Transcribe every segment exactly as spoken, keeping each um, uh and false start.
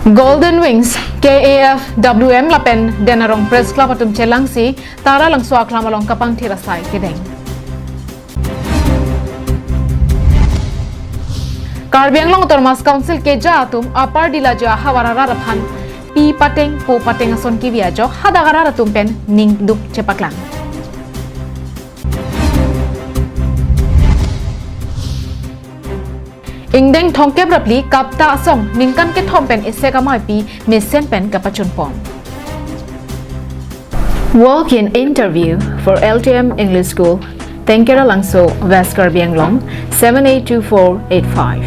Golden Wings, K A F W M lapen Den Arong Press Club atum chelangsi Taralangso aklam along kapangthir asai kedeng. Karbi Anglong Autonomous Council keja atum Upper Dillaji ahavar arat aphan pi pateng po pateng ason kevi ajok hadak arat atum pen ningduk chepaklang. Ingdeng thomkep ra phli KAPTA asong ningkan kethom pen isi amei pi mesen pen kapachunpon. Walk-in interview for L T M English School, Tengkeralangso, West Karbi Anglong, seven eight two four eight five.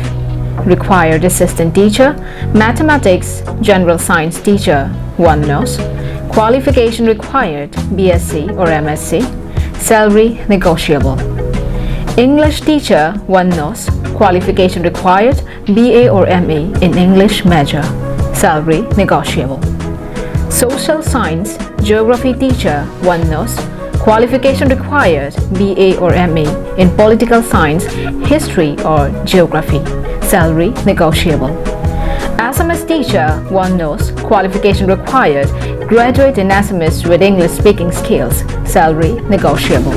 Required assistant teacher, mathematics, general science teacher, one nurse. Qualification required, B S C or M S C. Salary negotiable. English teacher, one nurse. Qualification required, B A or M A in English major. Salary negotiable. Social science, geography teacher, one nurse. Qualification required, B A or M A in political science, history or geography. Salary negotiable. Assamese teacher, one nurse. Qualification required, graduate in Assamese with English speaking skills. Salary negotiable.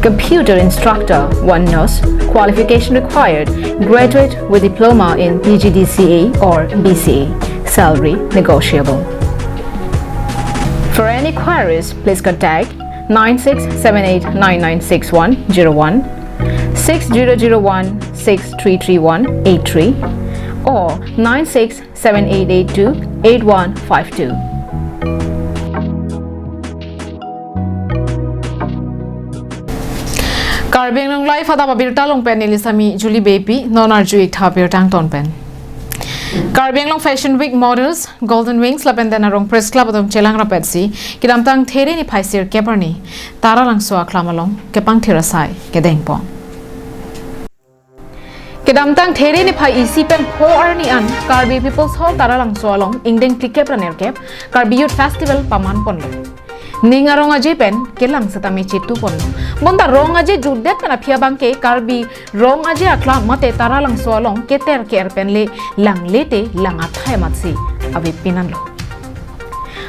Computer instructor, one nurse. Qualification required, graduate with diploma in P G D C A or B C A. Salary negotiable. For any queries, please contact nine six seven eight nine nine six one zero one, six zero zero one six three three one eight three or nine six seven eight eight two eight one five two. Karbi Anglong Live adap abirta along pen neli Sami Julie Beypi, non arju-ik tha birta angton pen. Karbi Anglong Fashion Week models, Golden Wings lapen Den Arong Press Club atum chelang rapetsi kedamtang There niphai sirkep arni Taralangso aklam along kepangthir asai kedengpon. Kedamtang There niphai isi pen pho arni an Karbi People's Hall Taralangso along ingdeng phlikep ra nerkep Karbi Youth Festival pamanponlo. Ning arong aje pen kelang setame chetuponlo. Bonta rong aje jutdet pen aphi abangke Karbi rong aje aklam mate Taralangso along keter ke-er pen le langle te lang athai amatsi avepin anlo.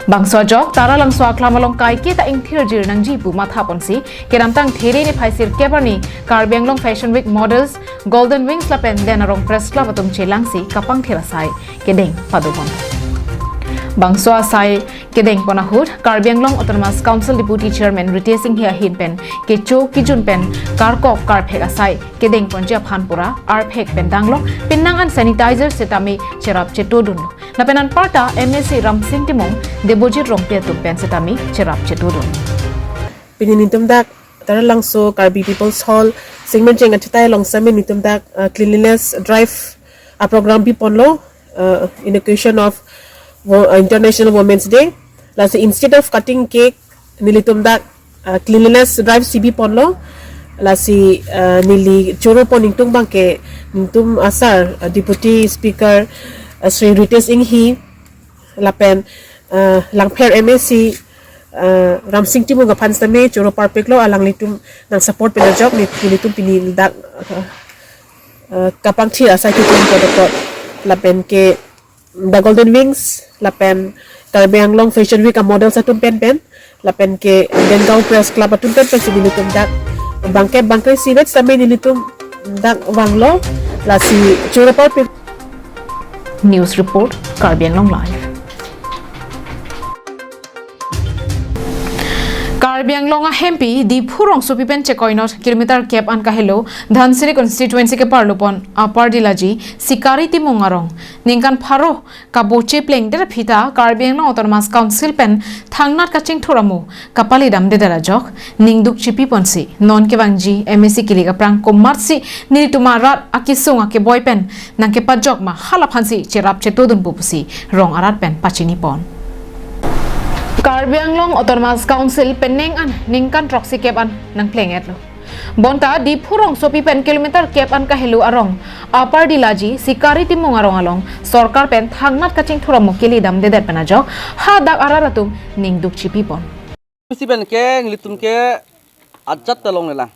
Bangso ajok Taralangso aklam along kaike ta ingthirjir nangji pu mathaponsi kedamtang There niphai sirkep arni Karbi Anglong Fashion Week models, Golden Wings lapen Den Arong Press Club atum chelangsi kapangthir asai kedeng padopon. Bangso asai kedengpon ahut Karbi Anglong Autonomous Council Deputy Chairman Ritesh Enghi ahin pen kecho kejun pen karkok karphek asai kedengponji aphan pura arphek pen danglo, penang an sanitizer setame cherap chetodunlo. Lapen anparta M A C Ramsing Timung, Debojit Rongpi atum pen setame cherap chetodun. Pini nelitum dak Taralangso Karbi People's Hall, Singmencheng achitai along setame nelitum dak, uh, cleanliness drive a program biponlo, uh, in occasion of Wo-, uh, International Women's Day. Lasi instead of cutting cake, nelitum dak, uh, cleanliness drive si biponlo. Lasi, uh, neli choropon ingtung abangke, nelitum asar, uh, Deputy Speaker, uh, Shri Ritesh Enghi, lapen, uh, Langpher M A C, uh, Ramsing Timung aphan setame choro parpiklo, alanglitum nangsupport pen ajok ne, nelitum pini dak, uh, uh, kapangthir asai ketum kodokot lapen ke The Golden Wings lapen Karbi Anglong Fashion Week a models atum pen pen lapen ke Dengaon Press Club atum pen pensi nelitum dak bangke bangke sivet setame nelitum dak vanglo, lasi choro parpik. News report, Karbi Anglong Live. Karbi Anglong ahempi Diphu rongsopi pen chekoinot kilometer kep an kahelo Dhansiri constituency keparlopon Upper Dillaji Sikari Timung arong ningkan pharo kaboche plengdet aphi ta Karbi Anglong Autonomous Council pen thangnat kachingthur amo kapalidamdedet ajok ningduk chipiponsi non kevangji M A C kilik aphrang komatsi nelitum arat akesung akeboi pen nangkepajok ma hala aphansi cherap chetodunpo pusi rong arat pen pachinipon. Karbi Anglong Autonomous Council penang an ningkan throksi kep an nangpleng-etlo. Bonta Diphu rongsopi pen kilometer kep an kahelo arong Upper Dillaji Sikari Timung arong along sorkar pen thangnat kachingthur amo kelidamdedet pen ajok hadak arat atum ningduk chipipon. Isi pen ke nelitum ke ajat ta longlelang.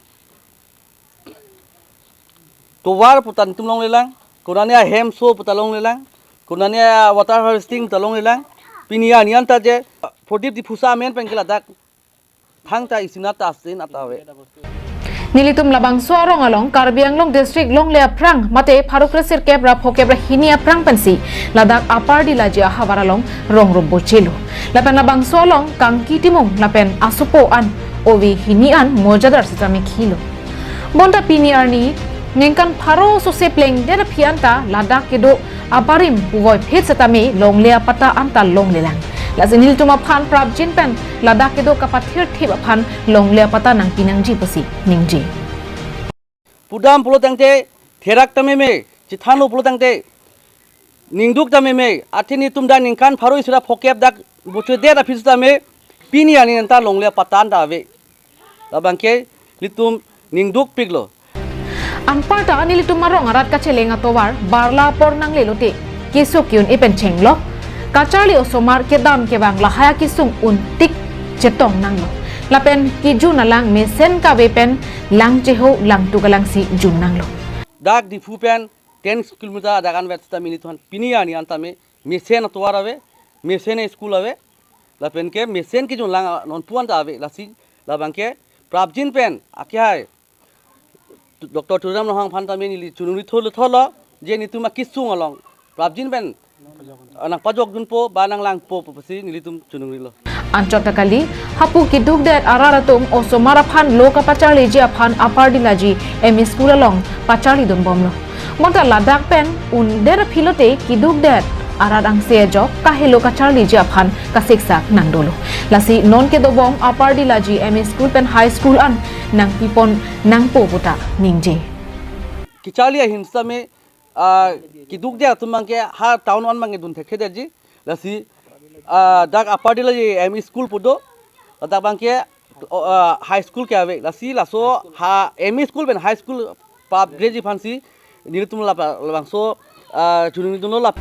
Tovar pu ta nelitum longlelang. Konane ahemso pu ta longlelang. Kunani water harvesting ta longlelang. Pini arni anta je Prodip Diphusa amen pen ke ladak thangta isinat ta asin ata ave. Nelitum labangso arong along Karbi Anglong district longle aphrang mate pharo kresirkep ra phokep ra hini aphrang pensi ladak Upper Dillaji ahavar along rong rup bochelo. Lapen labangso along Kangki Timung lapen asopo an ove hini an mojadar sitame khilo. Bonta pini arni ningkan pharo sose plengdet aphi anta ladak kedo abarim puvoiphit setame longle apatta anta longlelang. Lasi nelitum aphan prapjin pen ladak kedo kapathirthip aphan longle apatta nangpinangji pusi ningje. Pudam pulo tangte therak ta meme, chethano pulo tangte ningduk ta meme, athe nelitum dak ningkan pharo isi ra phokep dak bochodet aphi setame pini arni anta longle apatta anta ave. Labangke nelitum ningdukpiklo. Anparta nelitum arong arat kacheleng atovar barla apor nanglelote keso ke-un-e pen chenglo. Kacharli osomar kedam kevang lahai akesung untik chetong nanglo. Lapen kejun alang mesen kave pen lang cheho langtuk alangsi jun nanglo. Dak Diphu pen ten kilometer adak anvet setame nelitum aphan pini arni anta me mesen atovar ave, mesen school ave, lapen ke mesen kejun lang nonpu anta ave, lasi labangke prapjin pen akehai Doctor Tuliram Ronghang aphan tame neli choningri tholo tholo, je nelitum akesung along prapjin pen, ah, nangpajokdunpo ba nanglangpo pusi nelitum choningrilo. Anchot ta kali, hapu kedukdet arat atum osomar aphan lo kapacharliji aphan Upper Dillaji M E School along pacharlidunbomlo. Bonta ladak pen undet aphi lote kedukdet arat angse ajok kahelo kacharliji aphan kasiksak nangdolo. Lasi non kedobom Upper Dillaji M E School pen High School an nangpipon nangpo puta ningje. Kacharli ahin setame, ah, kedukdet atum abangke ha town an abangke dun thekthedetji. Lasi, ah, dak Upper Dillaji M E School pu do, ladak abangke, oh, ah, High School ke ave. Lasi laso ha M E School pen High School pa-upgrade ji aphansi nelitum lapa labangso, ah, choningridunlo lap.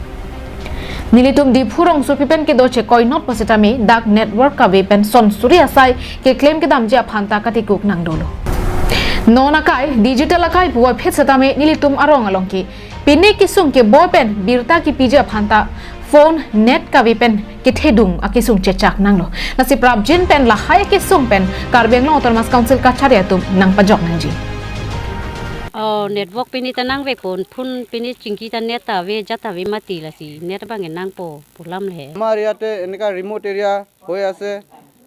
Nelitum Diphu rongsopi pen kedo chekoinot pusitame dak network kave pen son suri asai keklem kedamji aphan ta katikuk nangdolo. Non akai digital akai puvoiphit setame nelitum arong along ke pine kesung keboi pen birta kepiji aphan ta phone net kave pen kethedung akesung chechak nanglo. Lasi prapjin pen lahai akesung pen Karbi Anglong Autonomous Council kachari atum nangpajok nangji. Oh, network pini ta nangvepon, phone pini chingki ta net ta ave, jat ta ave mati, lasi net abang nangpo pulam le. আমাৰ ইয়াতে এনেকা remote area হৈ আছে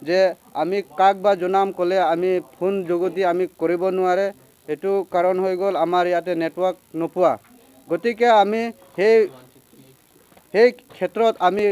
যে আমি কাক বা জনাম ক'লে আমি ফোন যোগেদি আমি কৰিব নোৱাৰে। এইটো কাৰণ হৈ গ'ল আমাৰ ইয়াতে নেটৱৰ্ক নোপোৱা। গতিকে আমি সেই, সেই ক্ষেত্ৰত আমি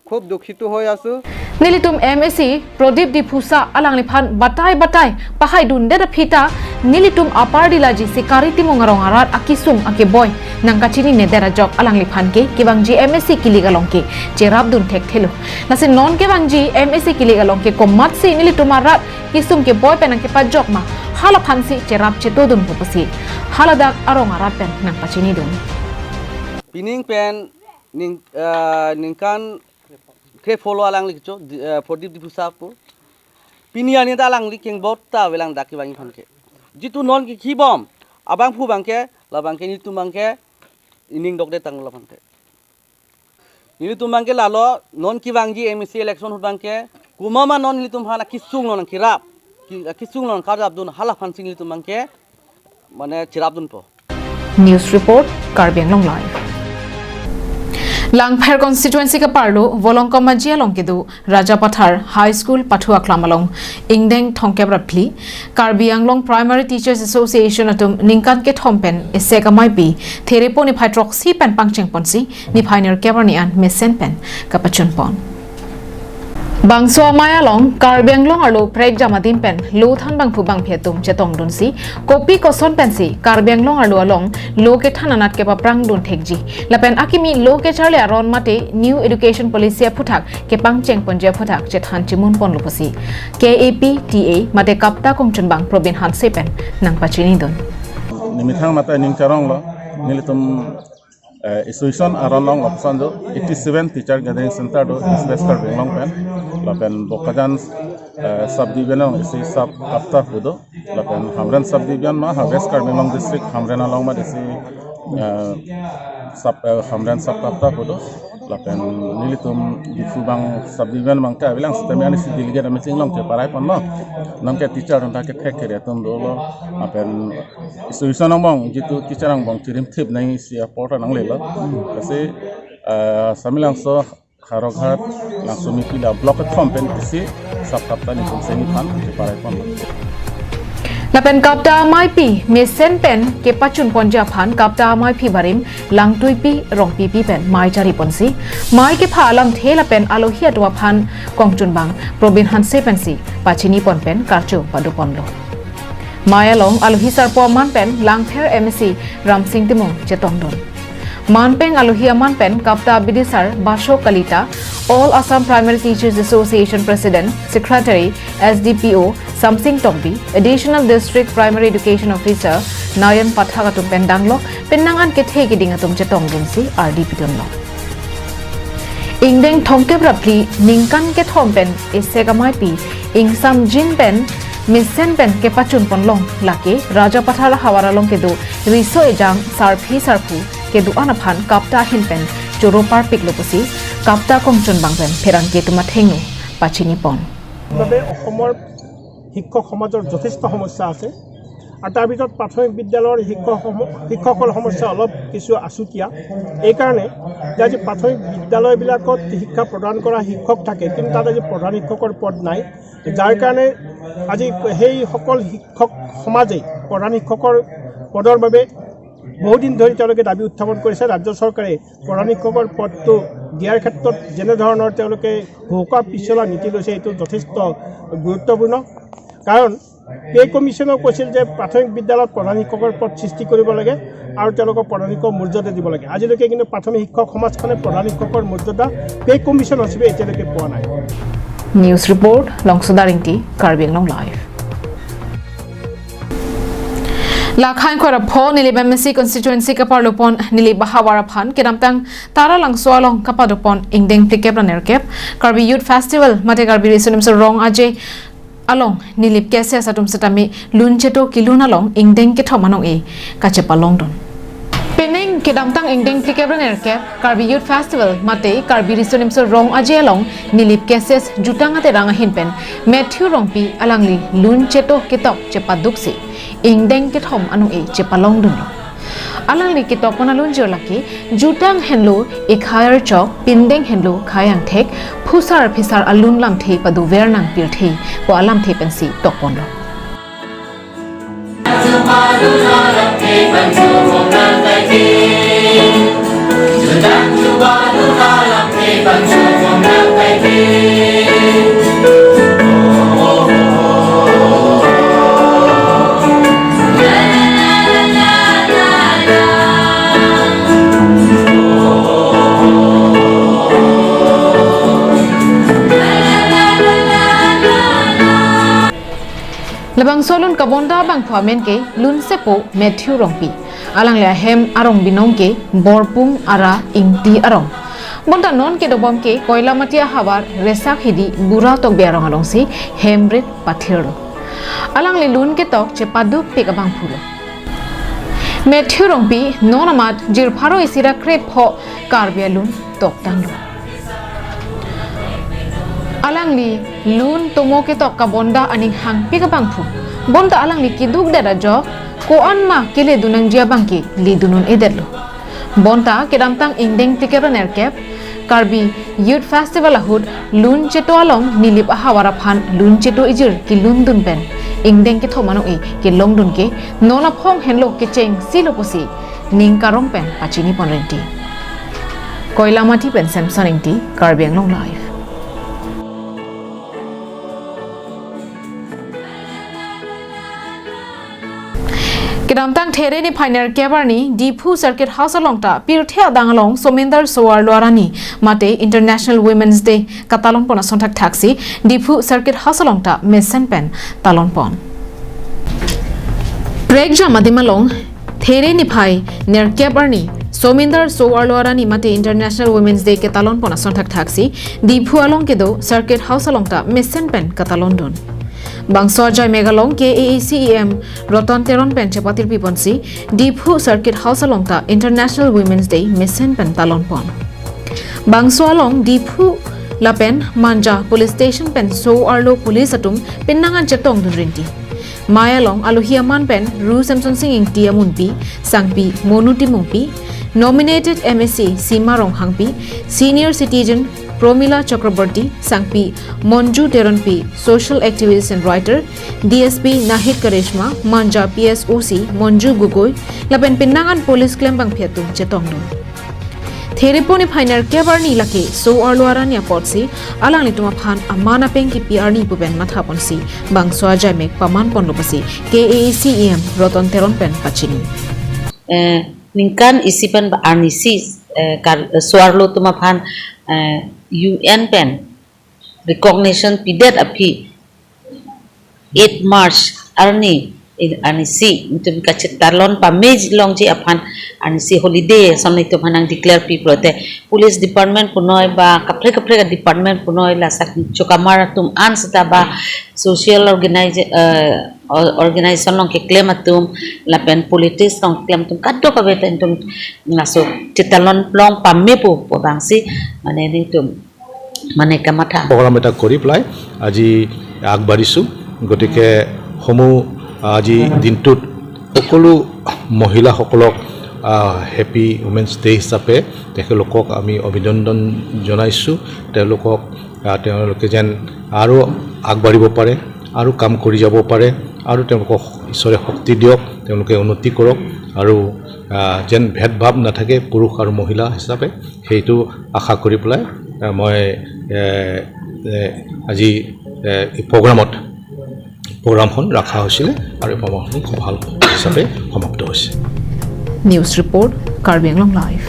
খুব দুখিত হৈ আছোঁ। Nelitum M A C Prodip Diphusa alangliphan batai batai pahaidundet aphi ta nelitum Upper Dillaji Sikari Timung arong arat akesung akeboi nangkachininedet ajok alangliphan ke kevangji M A C kilik along ke cherapdun thekthelo. Lasi non kevangji M A C kilik along ke komatsi nelitum arat kesung keboi pen nangkepajok ma, halaphansi cherap chetodunpo pusi haladak arong arat pen nangpachinidun. Pining pen ning, eh, ningkan kre pholo alangli kecho, di, eh, Prodip Diphusa pu. Pini arni ta alangli kengbot ta avelang dak kevangji aphan ke. Jitu non kekhibom abangphu abangke, labangke nelitum abangke ining dokde tanglo abangke. Nelitum abangke lalo non kevangji M A C election ahut abangke, komat ma non nelitum aphan akesung non kerap, ke-, akesung non karapdun, halaphansi nelitum abangke mane cherapdunpo. News report, Karbi Anglong Live. Langpher constituency keparlo Volongkom Maji along kedo Rajapathar High School pathu aklam along ingdeng thomkep ra phli Karbi Anglong Primary Teachers Association atum ningkan kethom pen esek ameipi Therepo niphai throksi pen pangchengponsi niphai nerkep arni an mesen pen kapachunpon. Bangso amei along Karbi Anglong arlo prekjam adim pen lo than bangphu bangphi atum chetongdunsi kopi koson pensi Karbi Anglong arlo along lo kethan anat kepaprangdun thekji lapen akimi lo kecharli aron mate New Education Policy aphuthak kepangchengponji aphuthak chethan chimunponlo pusi K A P T A mate KAPTA kongchunbang Probin Hanse pen nangpachinidun. Nimethang mate ning charonglo, nelitum, eh, association aron along lapuson do eighty seven teacher gathering center do East West Karbi Anglong pen, lapen Bokajan, eh, subdivision along isi sub KAPTA pu do, lapen Hamren subdivision ma ha West Karbi Anglong district Hamren along ma isi eh, sub, eh, Hamren sub kapta kodo. Lapen nelitum Diphu bang subdivision bang ke avelang, sitame ani si delegate amen chinglong cheparai ponlo. Nonke teacher anta kethek kere atum dolo. Lapen isu isu angbong, jitu teacher angbong chirim thip nangji apor ta nanglelo. Lasi, eh, Samelangso, Howraghat, Langsomepi la block kethom pen isi sub kapta nelitum sengni aphan cheparai ponlo. Lapen kapta ameipi mesen pen kepachun ponji aphan kapta ameipi barim Langtuipi Rongpipi pen mei chari ponsi, mei kepha alamthe lapen alohi atum aphan kongchun bang Probin Hanse pensi pachini pon pen karcho pado ponlo. Mei along alohi sarpo aman pen Langpher M A C Ramsing Timung chetongdun. Manpeng alohi aman pen kapta abidisar Basho Kalita, All Assam Primary Teachers Association President, Secretary, S D P O Samsing Tokbi, Additional District Primary Education Officer Nayan Pathak atum pen danglok pen nang-an kethe keding atum chetongdunsi ardi pidunlo. Ingdeng thomkep ra phli ningkan kethom pen esek ameipi ingsamjin pen mesen pen kepachun ponlong lake Rajapathar ahavar along kedo riso ejang sarpi sarpo kedo-an aphan kapta ahin pen choro parpiklo pusi kapta kongchun bang pen pherangke atum athengno pachini pon. বাবে অসমৰ শিক্ষক সমাজৰ যথেষ্ট সমস্যা আছে আৰু তাৰ ভিতৰত প্ৰাথমিক বিদ্যালয়ৰ শিক্ষক সম-, শিক্ষকসকলৰ সমস্যা অলপ কিছু আছুতীয়া। এইকাৰণে যে আজি প্ৰাথমিক বিদ্যালয়বিলাকত শিক্ষা প্ৰদান কৰা শিক্ষক থাকে, কিন্তু তাত আজি প্ৰধান শিক্ষকৰ পদ নাই, যাৰ কাৰণে আজি সেইসকল শিক্ষক সমাজে প্ৰধান শিক্ষকৰ পদৰ বাবে বহুদিন ধৰি তেওঁলোকে দাবী উত্থাপন কৰিছে। ৰাজ্য চৰকাৰে প্ৰধান শিক্ষকৰ পদটো দিয়াৰ ক্ষেত্ৰত যেনেধৰণৰ তেওঁলোকে হুকা পিছলা নীতি লৈছে, এইটো যথেষ্ট গুৰুত্বপূৰ্ণ। কাৰণ পে কমিশ্যনেও কৈছিল যে প্ৰাথমিক বিদ্যালয়ত প্ৰধান শিক্ষকৰ পদ সৃষ্টি কৰিব লাগে আৰু তেওঁলোকক প্ৰধান শিক্ষকৰ মৰ্যাদা দিব লাগে। আজিলৈকে কিন্তু প্ৰাথমিক শিক্ষক সমাজখনে প্ৰধান শিক্ষকৰ মৰ্যাদা পে কমিশ্যন হিচাপে এতিয়ালৈকে পোৱা নাই। News report, Longsoda Ingti, Karbi Anglong Live. Lakhang khora pho Nilip M A C constituency kaparlo pon Nilip ahavar aphan kedamtang Taralangso along kapado pon ingdeng phlikep ra nerkep Karbi Youth Festival mate Karbi Riso Nimso Rong Aje along Nilip K S S atum setame lun cheto kelun along ingdeng kethom anong-e kachepalongdun. Penang kedamtang ingdeng phlikep ra nerkep Karbi Youth Festival mate Karbi Riso Nimso Rong Aje along Nilip K S S jutang aterang ahin pen Matthew Rongpi alangli lun cheto ketok chepaduksi ingdeng kethom anong-e chepalongdunlo. Alangli ketok pon alun jor lake jutang henlo ekhai archok, pindeng henlo khei angthek, phusar phisar alun lamthe padover nang pirthe pu alamthe pensi tok ponlo. Labangso alun kabonda abangphu amen ke lunsepo Matthew Rongpi. Alangli ahem arong binong ke Borpung Ara Ingti arong. Bonta non kedobom ke Koilamati ahavar Resak Hidi Bura Tokbi arong alongsi hem rit pathirlo. Alangli lun ketok chepadukpik abangphulo. Matthew Rongpi non amat jirpharo isi ra krepho Karbi alun toktanglo. Alangli lun tomo ketok kabonda aning hangpik abangphu. Bonta alangli keduk det ajok ko-an ma keledun nangji abangke ledun un-edetlo. Bonta kedamtang ingdeng phlikep ra nerkep Karbi Youth Festival ahut lun cheto along Nilip ahavar aphan lun cheto ijir kelundun pen ingdeng kethom anong-e kelongdun ke non aphong henlo kechengsi lo pusi ning karong pen pachini pon renti. Koilamati pen Samson Ingti, Karbi Anglong Live. Kedamtang There niphai nerkep arni Diphu Circuit House along ta pirthe adang along Somindar Sowarlo Arani mate International Women's Day katalon pon ason thakthaksi Diphu Circuit House along ta mesen pen talon pon. Prekjam adim along There niphai nerkep arni Somindar Sowarlo Arani mate International Women's Day ketalon pon ason thakthaksi Diphu along kedo Circuit House along ta mesen pen katalondun. Bangso ajaimek along K A A C E M Roton Teron pen chepatirpi ponsi Diphu Circuit House along ta International Women's Day mesen pen talon pon. Bangso along Diphu lapen Manja Police Station pen so-arlo police atum penang an chetongdun rinti. Mei along alohi aman pen Ru Semsonsing Ingti amunpi, sangpi Monu Timungpi, nominated M A C Sima Ronghangpi, senior citizen Promila Chakraborty, sangpi Monju Teronpi, social activist and writer, D S P Nahid Karishma, Manja P S O C Monju Gogoi, lapen penang an police klembangpi atum chetongdun. Therepon niphai nerkep arni lake so-arlo arni apotsi alanglitum aphan aman apeng kipi arni pu pen matha ponsi bangso ajaimek paman ponlo pusi K A A C E M Roton Teron pen pachini. Eh, ningkan isi pen ba arnisi, eh, kar-, eh, so-arlo atum aphan, eh, U N pen recognition pidet aphi eight March arni, in arnisi itum kachetalon pame longji aphan arnisi holiday ason itum aphan nang declare pi pulote police department punoi ba kaprek kaprek department punoi laso achokamar atum an seta ba social organize, eh, or-, organization along keklem atum lapen politics along keklem atum kadokave ta itum laso chetalon long pame pu pu abangsi mane nelitum mane kamatha. Programme এটা কৰি পেলাই আজি আগবাঢ়িছোঁ। গতিকে সমূহ আজি দিনটোত সকলো মহিলাসকলক, আহ, হেপী উমেন্স ডে হিচাপে তেখেতলোকক আমি অভিনন্দন জনাইছোঁ। তেওঁলোকক, আহ, তেওঁলোকে যেন আৰু আগবাঢ়িব পাৰে, আৰু কাম কৰি যাব পাৰে, আৰু তেওঁলোকক ঈশ্বৰে শক্তি দিয়ক, তেওঁলোকে উন্নতি কৰক, আৰু, আহ, যেন ভেদভাৱ নাথাকে পুৰুষ আৰু মহিলা হিচাপে, সেইটো আশা কৰি পেলাই, আহ, মই, এ, এ, আজি, এ, এই প্ৰগ্ৰামত, প্ৰগ্ৰামখন ৰখা হৈছিলে আৰু এই প্ৰগ্ৰামখন খুব ভাল হিচাপে সমাপ্ত হৈছে। News report, Karbi Anglong Live.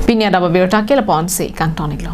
Pini adap abirta ke lapu-ansi kangton-iklo.